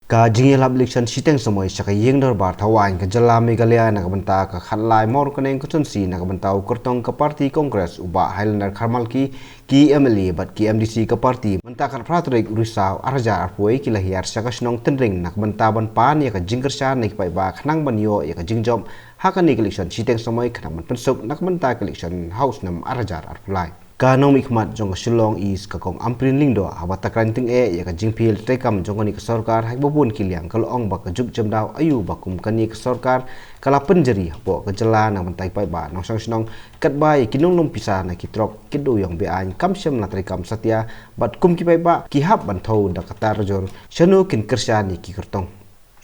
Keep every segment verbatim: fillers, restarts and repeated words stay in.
Ka jingïalap election shiteng samoi sha ka ïing dorbar thawaiñ ka jylla Meghalaya na ka bynta ka khatlai Mawryngkneng constituency na ka bynta u kyrtong ka party Congress u Bah Highlander Kharmalki, ki M L A bad ki M D C ka party mynta ka phra tarik u Risaw ar hajar arphew wei ki la hiar sha ka shnong Tynring na ka bynta ban pan ïa ka jingkyrshan na ki paidbah khnang ban ïoh ïa ka jingjop ha kane ka election shiteng samoi khnang ban pynsuk na ka bynta ka election ha u snem ar hajar arphew lai. Ka nongmihkhmat jong ka Shillong East ka Kong Ampareen Lyngdoh haba tyrkhong tyngeh ïa ka jingphiel treikam jong kane ka sorkar ha kiba bun ki liang ka la ong ba ka juk jemdaw aïu ba kum kane ka sorkar ka la pynjari hapoh ka jylla na ka bynta ki paidbah nongshong shnong katba ïa ki nonglum pisa na ki trok ki dewïong be-aiñ kam shym la treikam satia bad kum ki paidbah ki hap ban thew da ka tarajur shano kin kyrshan ïa ki kyrtong.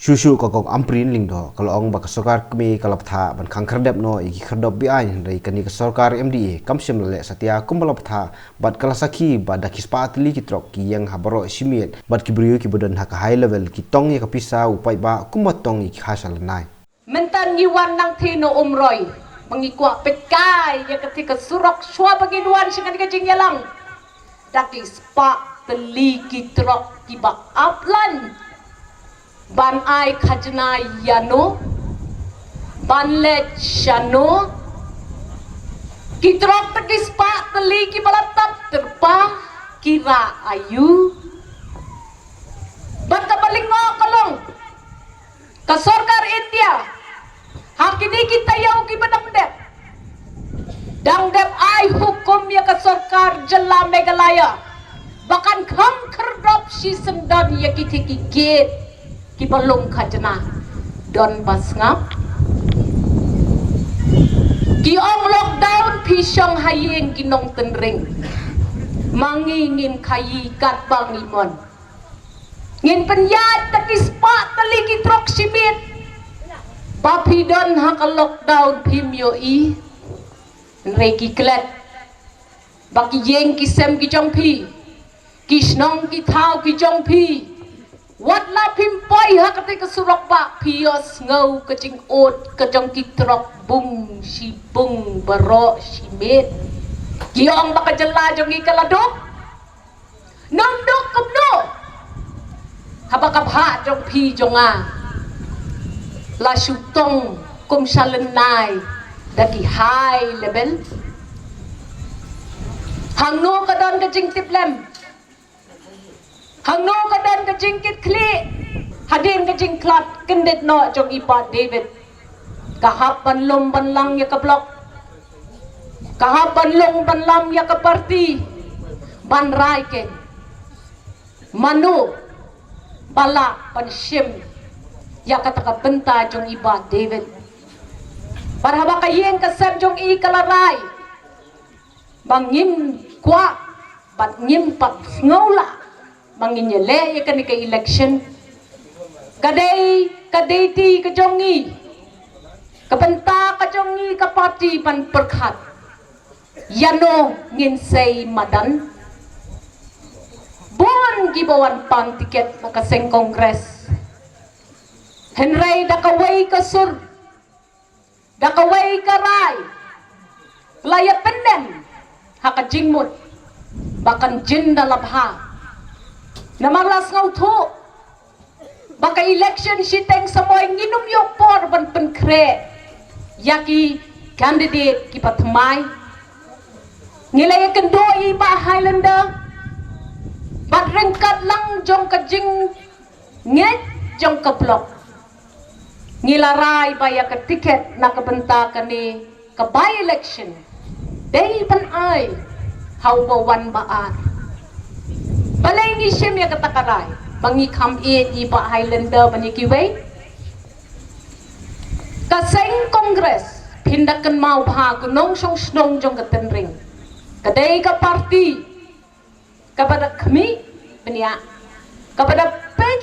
Shuh shuh ka Kong Ampareen Lyngdoh ka la ong ba ka sorkar kmie ka la bthah ban khang khyrdep noh ïa ki khyrdop be-aiñ hynrei kane ka sorkar M D A kam shym la leh satia kumba la bthah bad ka la sakhi ba da ki spah tylli ki trok ki ïeng ha baroh shi miet bad ki briew kiba don ha ka high level ki tong ïa ka pisa u paidbah kumba tong ïa ki khasha lynai. Mynta ngi wan nangthie na Umroi ba ngi kwah peit kai ïa kata ka surok shuwa ba ngin wan sha kane ka jingïalang. Da ki spah tylli ki trok kiba ap lain ban ai khajna ïano, ban leit shano. Ki trok da ki spah tylli kiba la tap tyrpa ki rah aïu. Bad kaba lyngngoh ka long ka sorkar India ha kine ki taïew kiba dang dep, dang dep ai hukum ïa ka sorkar jylla Meghalaya ba kan khang khyrdop shisyndon ïa kiti ki gate kiba lung khajna. Don ba sngap? Ki ong lockdown, phi shong ha ïing ki nongtynring. Ma ngi ngin khaïi katba ngi mon. Ngin pynïaid da ki spah tylli ki trok shi miet ba phi don ha ka lockdown phim ïohi. Hynrei ki klet ba ki ïing ki sem ki jong phi, ki shnong ki thaw ki jong phi, wat la phim poi ha kata ka surok ba phi ïohsngew ka jingud ka jong ki trok bung shi bung baroh shi miet. Ki ong ba ka jylla jong ngi ka la duk. Nang duk kumno? Haba ka bhah jong phi jong nga la shu tong kum sha lynai da ki high level. Hangno ka don ka jingtiplem? Hangno ka don ka jingkitkhlieh hadien ka jingkhlad kyndit noh jong i Bah David? Ka hap ban lum ban lang ïa ka block. Ka hap ban lum ban lang ïa ka party. Ban rai keiñ mano ba lah ban shim ïa kata ka bynta jong i Bah David. Bad haba ka ïing ka sem jong i ka la rai ba ngim kwah bad ngim pat sngew lah ba ngin ïaleh ïa kane ka election. Ka dei ka duty ka jong ngi, ka bynta ka jong ngi ka party ban pyrkhat ïano ngin sei madan. Bun kiba wan pan tiket na ka seng Congress, hynrei da kawei ka sur, da kawei ka rai, la ïa pyndem ha ka jingmut ba kan jin da la bha. Namar la sngewthuh ba ka election shiteng samoi ngin ym ïoh por ban pynkhreh ïa ki candidate kiba thymmai. Ngi la ïakynduh ïa i Bah Highlander bad ryngkat lang jong ka jing ngeit jong ka block, ngi la rai ba ïa ka tiket na ka bynta kane ka by election dei ban ai ha uba wan ba ar. Balei ngi shim ïa kata ka rai? Ba ngi kham ïeit ïa i Bah Highlander ban ïa kiwei? Ka seng Congress, phin da kynmaw bha ko nongshong shnong jong ka Tynring, ka dei ka party kaba da khmih bniah, kaba da peit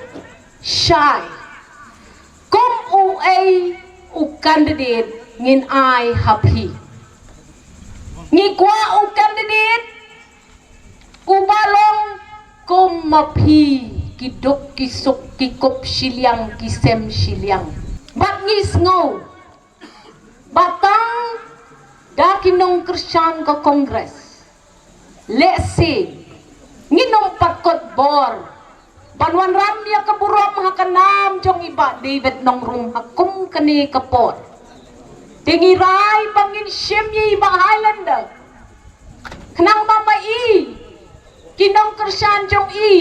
shai kum uei u candidate ngin ai ha phi. Ngi kwah u candidate uba long kum ma phi, ki duk ki suk, ki kup shiliang, ki sem shiliang. Bad ngi sngew ba tang da ki nongkyrshan ka Congress, lehse ngin ym pat kot bor Ban wanrah ïa ka burom ha ka nam jong i Bah David Nongrum ha kum kane ka por. Te ngi rai ba ngin shim ïa i Bah Highlander. Khnang ba ma i, ki nongkyrshan jong i,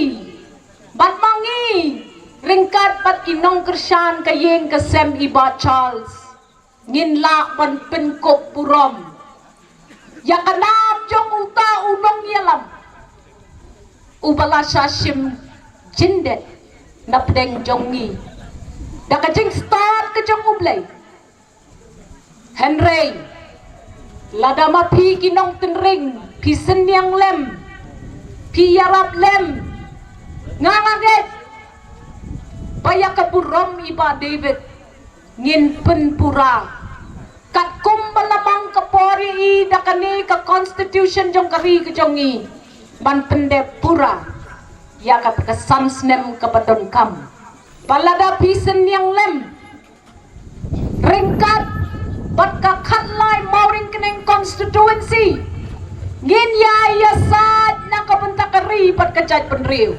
bad ma ngi, ryngkat bad ki nongkyrshan ka ïing ka sem i Bah Charles, ngin lah ban pynkup burom ïa ka nam jong uta u nongïalam uba la shah shim jingdit na pdeng jong ngi da ka jingstad ka jong U Blei. Hynrei lada ma phi ki nongtynring phi synñiang lem, phi ïarap lem, nga ngeit ba ïa ka burom i Bah David ngin pynpura. Katkum ba la mang ka por ïa i da kane ka constitution jong ka ri ka jong ngi ban pyndep pura ïa ka, ka san snem kaba donkam. Ba lada phi synñiang lem ryngkat bad ka khatlai Mawryngkneng constituency, ngin ïai ïasaid na ka bynta ka ri bad ka jaitbynriew.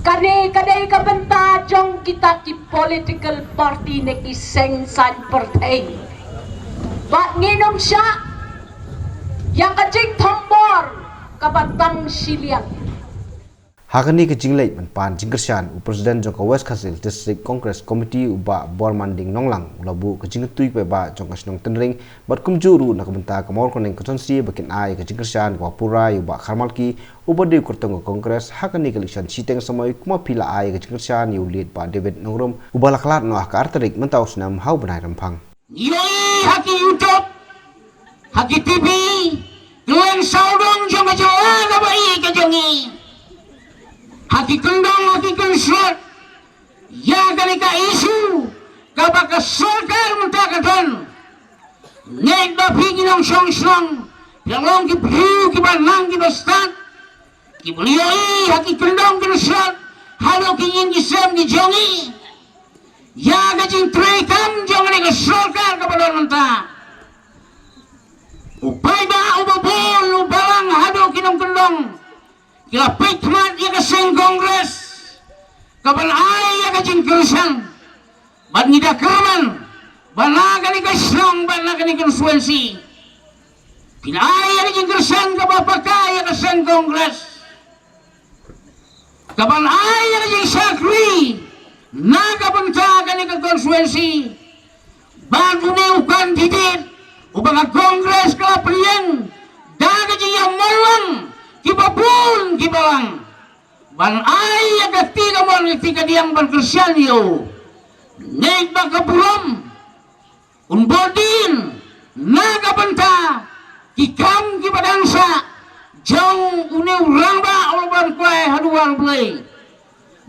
Kane ka dei ka bynta jong kita ki political party ne ki seng saiñ pyrthei. Bad ngin ym shah ïa ka jingthombor kaba tang shiliang. Ha kane ka jingleit ban pan jingkyrshan, u President jong ka West Khasi Hills District Congress Committee, u Bah Bormanding Nonglang, u la buh ka jingkyntu ïa ki paidbah jong ka shnong Tynring bad kumjuh ruh na ka bynta ka Mawryngkneng constituency ba kin ai ka jingkyrshan kaba pura ïa u Bah Kharmalki, uba dei u kyrtong ka Congress ha kane ka election shiteng samoi, kum ma phi la ai ka jingkyrshan ïa u late Bah David Nongrum, uba la khlad noh ha ka ar tarik mynta u snem ha u bnai Rymphang. Ngi ïohi ha ki YouTube, ha ki TV, kylleng sawdong jong ka jylla kaba ïeit ka jong ngi, ha ki kyndong, ha ki kynslot, ïa kane ka issue kaba ka sorkar mynta ka don. Ngeit ba phi ki nongshong shnong phi la long ki briew kiba nang kiba stad, kiba la ïohi ha ki kyndong kynslot haduh ki ïing ki sem ki jong ngi ïa ka jingtrei kam jong kane ka sorkar kaba don mynta. U paidbah uba bun, u balang haduh ki nongkyndong, ki la peit khmat ïa ka seng Congress kaban ai ïa ka jingkyrshan. Bad ngi da kyrmen ba na kane ka shnong bad na kane ka constituency phin ai ïa ka jingkyrshan kaba paka ïa ka seng Congress, kaban ai ïa ka jingshakri na ka bynta kane ka constituency. Bad une u candidate uba ka Congress ka la pynïeng da ka jingïamon lang kiba bun kiba lang ban ai ïa ka kti kamon ka kti kadiang ban kyrshan ïa u. Ngeit ba ka burom un bud dien na ka bynta ki kam kiba dang sah jong une u rangbah uba ban kwai ha duwar U Blei.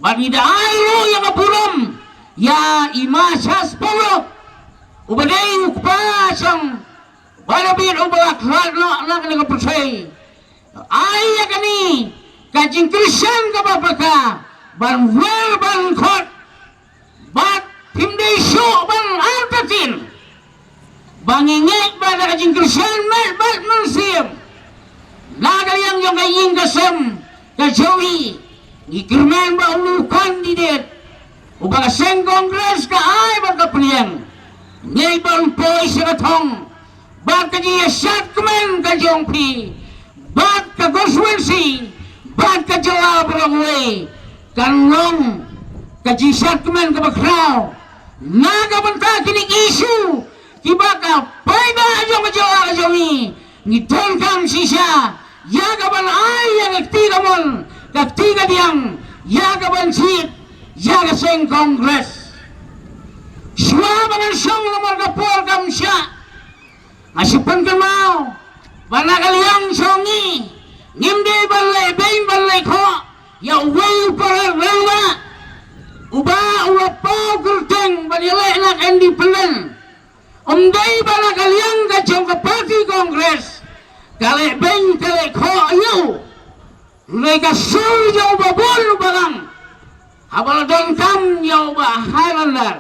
Bad ngi da ai ruh ïa ka burom ïa i Ma Shasboro uba dei u kpa jong Bah David uba la khlad noh na kane ka pyrthei. Ai ïa kane ka jingkyrshan kaba paka ban wer ban khot bad phim dei shuh ban artatien. Ba ngi ngeit ba da ka jingkyrshan met bad mynsiem na ka liang jong ka ïing ka sem ka jong ngi, ngi kyrmen ba une u candidate uba ka seng Congress ka ai bad ka pynïeng, ngeit ba un poi sha ka thong bad ka jingïashad kmen ka jong phi bad ka constituency bad ka jylla baroh kawei kan long ka jingshad kmen kaba khraw na ka bynta kine ki issue kiba ka paidbah jong ka jylla ka jong ngi ngi donkam shisha ïa ka ban ai ïa ka kti kamon ka kti kadiang ïa ka ban jied ïa ka seng Congress. Shuwa ba ngan shong namar ka por kam shah, nga shu pynkynmaw ba na ka liang jong ngi ngim dei ban leh beiñ ban leh khoh ïa uwei u para rangbah uba u la paw kyrteng ban ïaleh na ka independent. Ym dei ba na ka liang ka jong ka party Congress ka leh beiñ ka leh khoh ïa u. Hynrei ka sur jong u Babun u Balang haba la donkam ïa u Bah Highlander.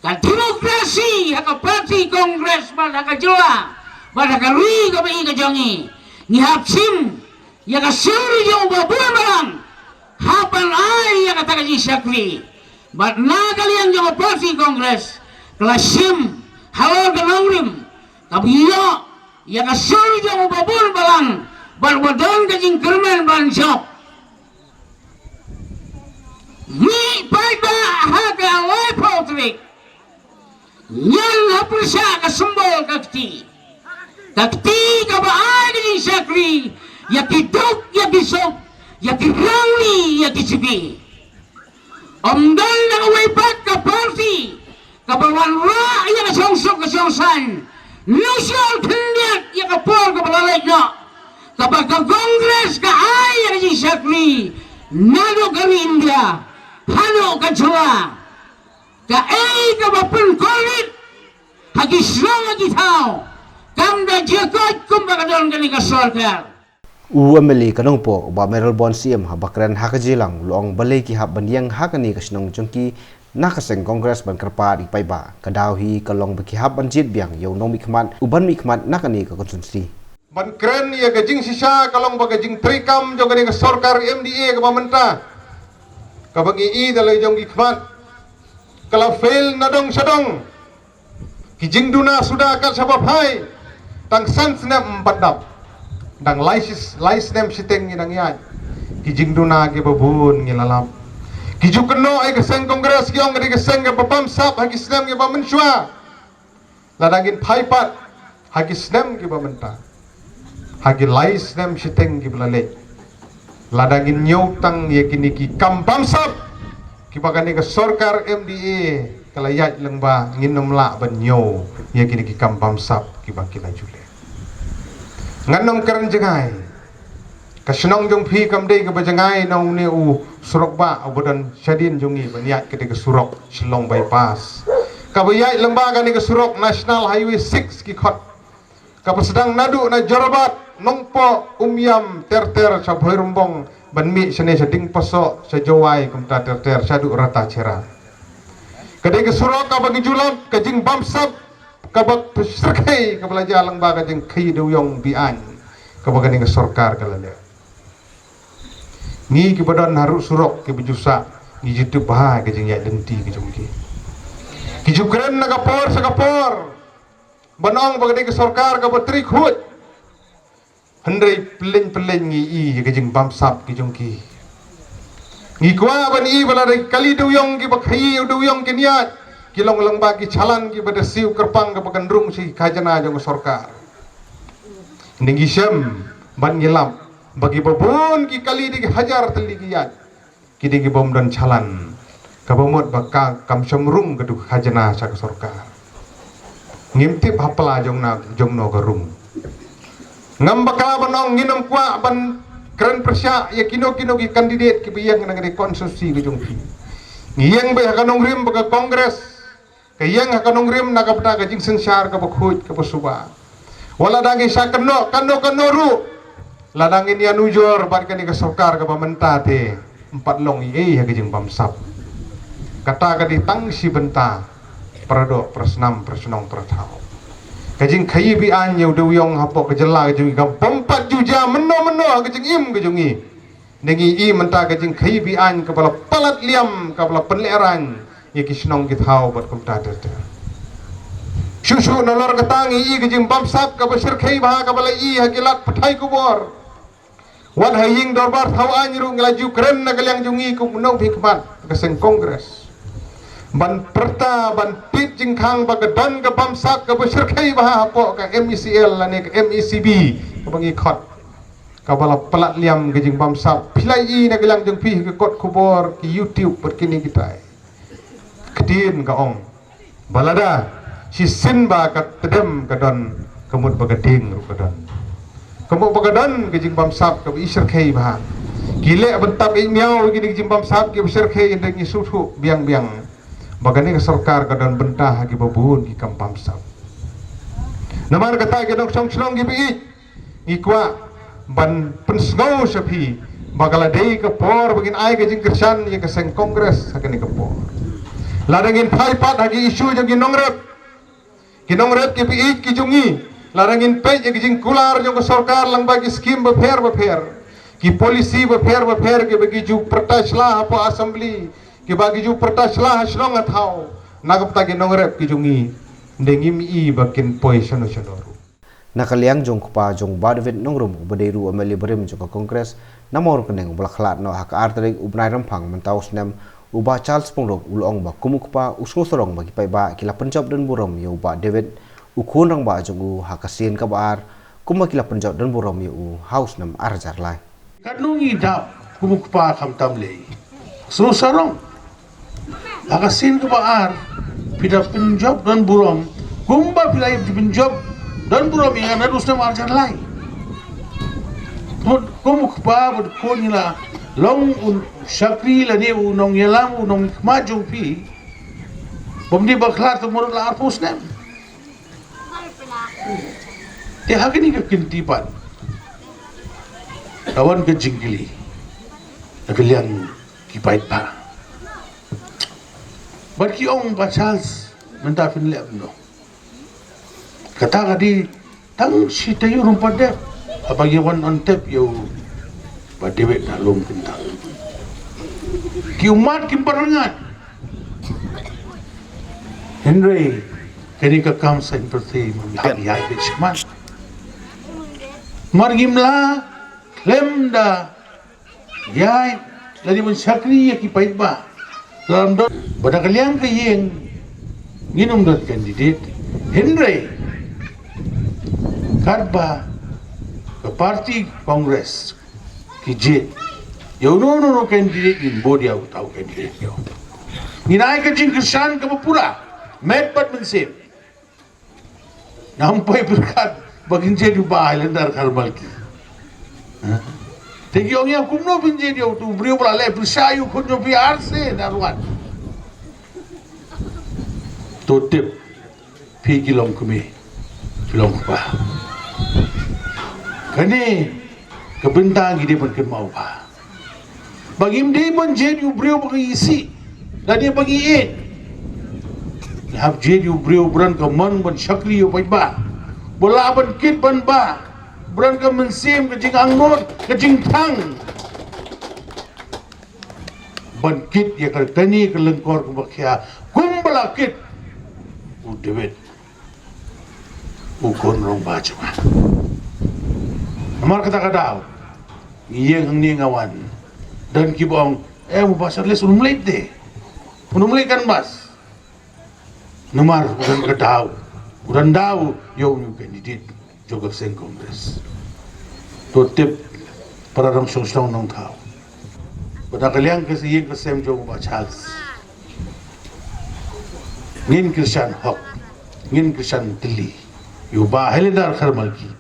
Ka demokrasi ha ka party Congress bad ha ka jylla bad ha ka ri kaba ïeit ka jong ngi, ngi hap shim ïa ka sur jong u Babun Balang. Hap ban ai ïa kata ka jingshakri. Bad na ka liang jong ka party Congress ka la shim halor ka nongrim kaba ïoh ïa ka sur jong u babun balang bad ba don ka jingkyrmen ban jop. Ngi paidbah ha ka laiphew tarik ngan ha pyrshah ka symbol ka kti. Ka kti kaba ai ka jingshakri ïa ki duk ïa ki suk, ïa ki rangli ïa ki chibi. Ym don da kawei pat ka party kaba wanrah ïa ka shongsuk ka shongsaiñ. Nusur khyndiat ïa ka por kaba la leit noh kaba ka Congress ka ai ïa ka jingshakri naduh ka ri India haduh ka jylla. Kaei kaba pynkhuid ha ki shnong ha ki thaw kam da jia koit kumba ka don kane ka sorkar. U M L A ka Nongpoh, u Bah Mayralborn Syiem, haba kren ha ka jingïalang, u la ong balei ki hap ban ïeng ha kane ka shnong jong ki na ka seng Congress ban kyrpad ïa ki paidbah. Ka daw hi ka long ba ki hap ban jied biang ïa u nongmihkhmat uban mihkhmat na kane ka constituency. Ban kren ïa ka jingshisha ka long ba ka jingtreikam jong kane ka sorkar M D A kaba mynta, kaba ngi i da la jong ki khmat, ka la fail na dong sha dong. Ki jingduna suda kat shaba phai, tang san snem ym pat dap. Dang lai shis-, lai snem shiteng ngi dang ïaid. Ki jingduna kiba bun ngi la lap. Ki ju kynnoh ïa ka seng Congress ki ong ka dei ka seng kaba bamsap ha ki snem kiba mynshuwa. Lada ngin phai pat ha ki snem kiba mynta, ha ki lai snem shiteng kiba la leit, lada ngin ñiew tang ïa kine ki kam bamsap kiba kane ka sorkar M D A ka la ïaid lyngba, ngin ym lah ban ñiew ïa kine ki kam bamsap kiba ki la ju leh. Ngan ym kren jngai. Ka shnong jong phi kam dei kaba jngai na une u surok ba uba don shadien jong ngi ban ïaid, ka dei ka surok Shillong Bypass, kaba ïaid lyngba kane ka surok National Highway six ki khot, kaba sdang naduh na Jorabat, Nongpoh, Umiam, ter ter sha Bhoirymbong ban mih shane sha Dingpasoh, sha Jowai, kumta ter ter shaduh Ratacherra. Ka dei ka surok kaba ngi ju lap, ka jingbamsap kaba pyrshah, kaba la jia lyngba ka jingkhaïi dewïong be-aiñ kaba kane ka sorkar ka la leh. Ngi kiba don harud surok kiba ju sah, ngi ju tip bha ka jingïaid lynti ka jong ki. Ki ju kren na ka por sha ka por ban ong ba ka dei ka sorkar kaba trei khuid. Hynrei pyllein pyllein ngi i ïa ka jingbamsap ki jong ki. Ngi kwah ban i ba lada ki kali dewïong kiba khaïi dewïong kin ïaid, ki long lyngba ki chalan kiba da siew kyrpang kaba kan rung sha ki khajana jong ka sorkar. Ngi shem bad ngi lap ba kiba bun ki kali da ki hajar tylli ki ïaid, ki dei ki bym don chalan, kaba mut ba ka kam shym rung ka dei ka khajana sha ka sorkar. Ngim tip ha pla jong na, jong no ka rung. Ngam bakla ban ong, ngin ym kwah ban kren pyrshah ïa kino kino ki candidate kiba ïeng na ka dei constituency ka jong ki. Ngi ïeng beit ha ka nongrim ba ka Congress ka ïeng ha ka nongrim na ka bynta ka jingsynshar kaba khuid kaba suba. Wat lada ngi shah kynnoh kano kano ruh, lada ngin ïanujor bad kane ka sorkar kaba mynta te, ym pat long ei ei ha ka jingbamsap. Kata ka dei tang shi bynta, para doh, para snam, para shnong, para thaw. Ka jingkhaïi be-aiñ ïa u dewïong hapoh ka jylla ka jong ngi ka bym pat ju jia mynno mynno ha ka jingim ka jong ngi. Ngi i mynta ka jingkhaïi be-aiñ kaba la palat liam, kaba la pynlehraiñ ïa ki shnong ki thaw bad kumta ter ter. Shuh shuh nalor kata ngi i ka jingbamsap kaba shyrkhei bha kaba la i ha ki lad pathai khubor. Wat ha ïing dorbar thaw aiñ ruh ngi la ju kren na ka liang jong ngi kum u nongmihkhmat ka seng Congress ban pyrta, ban peit jingkhang ba ka don ka bamsap kaba shyrkhei bha hapoh ka M E C L lane ka M E C B kaba ngi khot. Kaba la palat liam ka jingbamsap. Phi la i na ka liang jong phi ka kot khubor, ki YouTube bad kine kitai. Ktien ka ong ba lada shisien ba ka tdem ka don, ka mut ba ka ding ruh ka don. Ka mut ba ka don ka jingbamsap kaba i shyrkhei bha. Ki leh ban tap ïa miaw kine ki jingbamsap kiba shyrkhei, hynrei ngi sngewthuh biang biang ba kane ka sorkar ka don bynta ha kiba bun ki kam bamsap. Namar kata ki nongshong shnong kiba ïeit, ngi kwah ban pynsngew sha phi ba ka la dei ka por ba ngin ai ka jingkyrshan ïa ka seng Congress ha kane ka por. Lada ngin phai pat ha ki issue jong ki nongrep, ki nongrep kiba ïeit ki jong ngi, lada ngin peit ïa ka jingkular jong ka sorkar lyngba ki skim bapher bapher, Ki policy bapher bapher kiba ki ju pyrta shla hapoh Assembly, kiba ki ju pyrta shla ha shnong ha thaw, na ka bynta ki nongrep ki jong ngi, ym dei ngim i ba kin poi shano shano ruh. Na ka liang jong u kpa jong u Bah David Nongrum uba dei ruh u M L A barim jong ka Congress na Mawryngkneng uba la khlad noh ha ka ar tarik u bnai Rymphang mynta u snem, u Bah Charles Pyngrope u la ong ba kum u kpa u sngewsarong ba ki paidbah ki la pynjop don burom ïa u Bah David, u khun rangbah jong u, ha ka sien kaba ar kumba ki la pynjop don burom ïa u ha u snem ar hajar lai. Katno ngi dap kum u kpa khamtam lei. Sngewsarong. Ha ka sien kaba ar phi da pynjop don burom kumba phi la pynjop don burom ïa nga naduh u snem ar hajar lai. Bad kum u kpa bad khun ngi la long u shakri lane u nongïalam u nongkhmat jong phi. Bym dei ba khlad te murot la arphew snem. Te ha kane ka kynti pat ka wan ka jingkylli na ka liang ki paidbah. Bad ki ong, Bah Charles, mynta phin leh kumno? Kata ka dei tang shi taïew ruh pat dep haba ngi wan on tep ïa u Bah David na lum kynta. Ki ummat kim pat rngat. Hynrei kane ka kam saiñ pyrthei, ma ngi hap ïaid beit shakhmat. Mar ngim lah khlem da ïaid lane ban shakri ïa ki paidbah. Lada ym don, ba na ka liang ka ïing ngin ym don candidate. Hynrei katba ka party Congress ki jied ïa uno uno uno u candidate, ngin bud ïa uta u candidate ïa u. Ngin ai ka jingkyrshan kaba pura met bad mynsiem. Ngam poi pyrkhat ba ngin jied ïa u Bah Highlander Kharmalki. Ha? Te ki ong ïa kumno phin jied ïa utu u briew ba la leh pyrshah ïa u khun jong phi ar sien ar wat. To tip, phi ki long kmie, phi long kpa. Kane ka bynta ngi dei ban kynmaw bha. Ba ngim dei ban jied ïa u briew ba ngi isih lane ba ngi ïeit. Ngi hap jied ïa u briew ba don ka mon ban shakri ïa u paidbah, ba lah ban kit ban bah, ba don ka mynsiem, ka jingangnud, ka jingthang ban kit ïa ka kane ka lyngkor kaba khia kumba la kit u David, u khun rangbah jong nga. Namar kata ka daw ngi ïeng hangne nga wan. Don kiba ong, eh, u Bah Charles un ym leit te, un ym leit canvass. Namar u don ka daw, u don daw ïa une u candidate jong ka seng Congress. To tip, para nongshong shnong nongthaw, ba na ka liang ka ïing ka sem jong u Bah Charles, ngin kyrshan hok, ngin kyrshan tylli ïa u Bah Highlander Kharmalki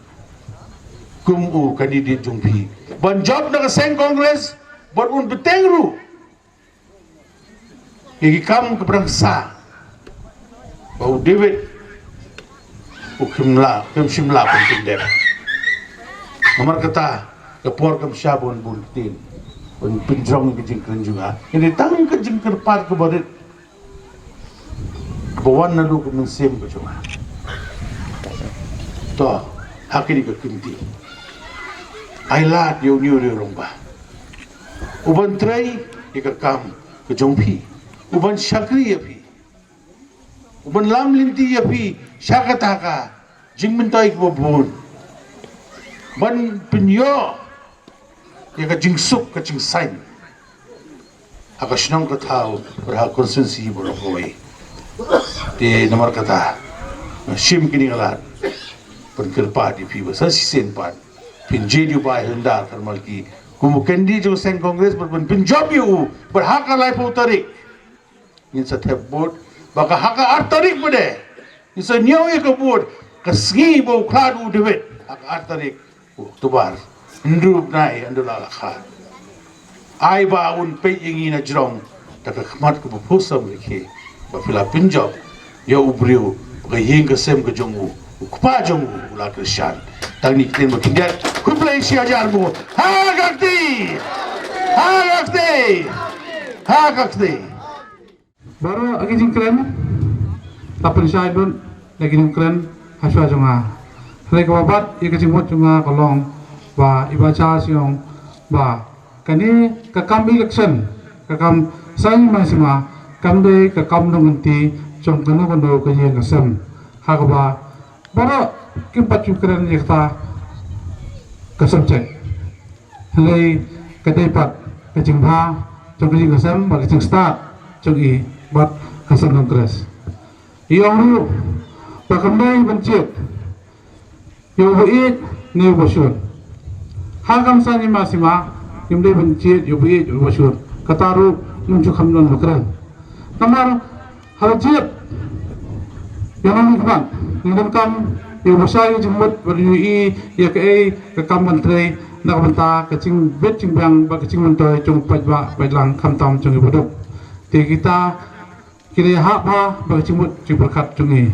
kum u candidate jong phi ban jop na ka seng Congress, bad un bteng ruh ïa ki kam kiba dang sah ba u David u khim lah, khim shym lah ban pyndep. Namar kata ka por kam shah ban bun ktien ban pynjrong ïa ka jingkren jong nga. Ïa ni tang ka jingkyrpad kaba rit ba wan naduh ka mynsiem ka jong nga. To, ha kine ki kynti, ai lad ïa une u rangbah uban trei ïa ka kam ka jong phi, uban shakri ïa phi, uban lam lynti ïa phi sha kata ka jingmyntoi kaba bun, ban pynïoh ïa ka jingsuk ka jingsaiñ ha ka shnong ka thaw bad ha ka constituency baroh kawei. Te namar kata nga shim kine ki lad ban kyrpad ïa phi ba sa shisien pat phin jied ïa u Bah Highlander Kharmalki kum u candidate jong ka seng Congress bad ban pynjop ïa u bad ha ka laiphew tarik ngin sa thep vote, ba ka ha ka ar tarik pat de ngin sa ñiew ïa ka vote, ka sngi ba u khlad u David, ha ka ar tarik u October, hynriew bnai hynda la la kha. Ai ba un peit ïa ngi na jrong da ka khmat kaba phuh samrkhie ba phi la pynjop ïa u briew ba ka ïing ka sem ka jong u, u kpa jong u u la kyrshan. Tang kine ki ktien ba khyndiat, khublei shihajar nguh. Ha ka kti! Ha ka kti! Ha ka kti! Baroh ki jingkren la pynshai bun da ki jingkren ha shuwa jong nga. Hynrei kaba bud ïa ka jingmut jong nga ka long ba i Bah Charles i ong Ba kane ka kam election, ka kam saiñ ma sima, kam dei ka kam nongkynti jong kano kano ka ïing ka sem. Ha kaba baroh kim pat ju kren ïa kata ka subject. Hynrei ka dei pat ka jingbha jong ka ïing ka sem bad ka jingstad jong i bad ka Seng Congress. I ong ruh ba kam dei ban jied ïa uba ïeit ne uba shun. Ha kam saiñ ma sima, ngim dei ban jied ïa uba ïeit uba shun. Kata ruh ngim ju kham don ba kren. Namar haba jied ïa nongmihkhmat, ngi donkam ïa uba shai ïa jingmut bad ïohi ïa kaei ka kam ban trei na ka bynta ka jingbit jingbiang bad ka jingmyntoi jong u paidbah paidlang khamtam jong i baduk. Te kita ki la ïahap bha bad ka jingmut jingpyrkhat jong ngi.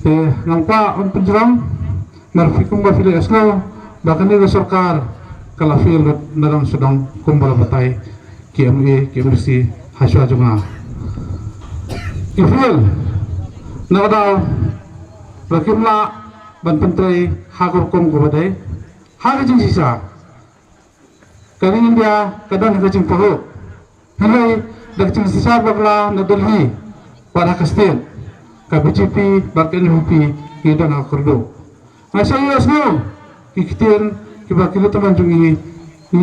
Te ngam kwah ban pynjrong, namar phi kumba phi la ïohsngew ba kane ka sorkar ka la fail lut na dong sha dong kumba la batai ki MLA ki MDC ha shuwa jong nga. Ki fail na ka daw ba kim lah ban pyntrei ha ka rukom kaba dei. Ha ka jingshisha, ka ri India ka don ha ka jingpahuh. Hynrei da ka jingshisha bakla na Delhi bad ha ka state, ka BJP bad ka NPP ki don ha ka kyrduh. Nga sngew ïohsngew ki ktien kiba ki lutman jong ngi ki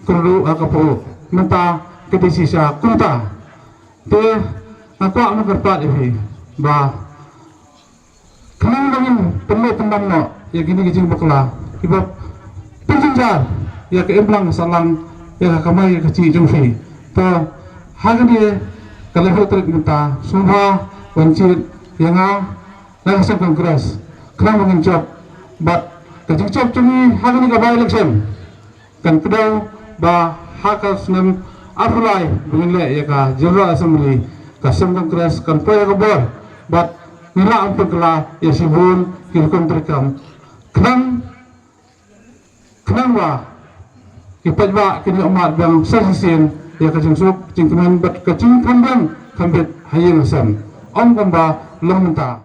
kyrduh ha ka pahuh. Mynta ka dei shisha kumta. Te nga kwah ban kyrpad ïa phi ba khnang ba ngin pynlong pyndam noh ïa kine ki jingbakla kiba pynjynjar ïa ka imlang sahlang, ïa ka kamai ka kajih jong phi. To ha kane ka laiphew tarik mynta, sngewbha ban jied ïa nga na ka Seng Congress khnang ba ngin jop bad ka jingjop jong ngi ha kane ka by-election kan kdew ba ha ka snem arphew lai ba ngin leh ïa ka General Assembly, ka Seng Congress kan poi ha ka bor bad ngin lah ban pynkylla ïa shibun ki rukom treikam. Khnang, khnang ba ki paidbah kin ïoh mad biang sa shisien ïa ka jingsuk jingkmen bad ka jingkham biang kham bit ha ïing ha sem, ym kumba long mynta.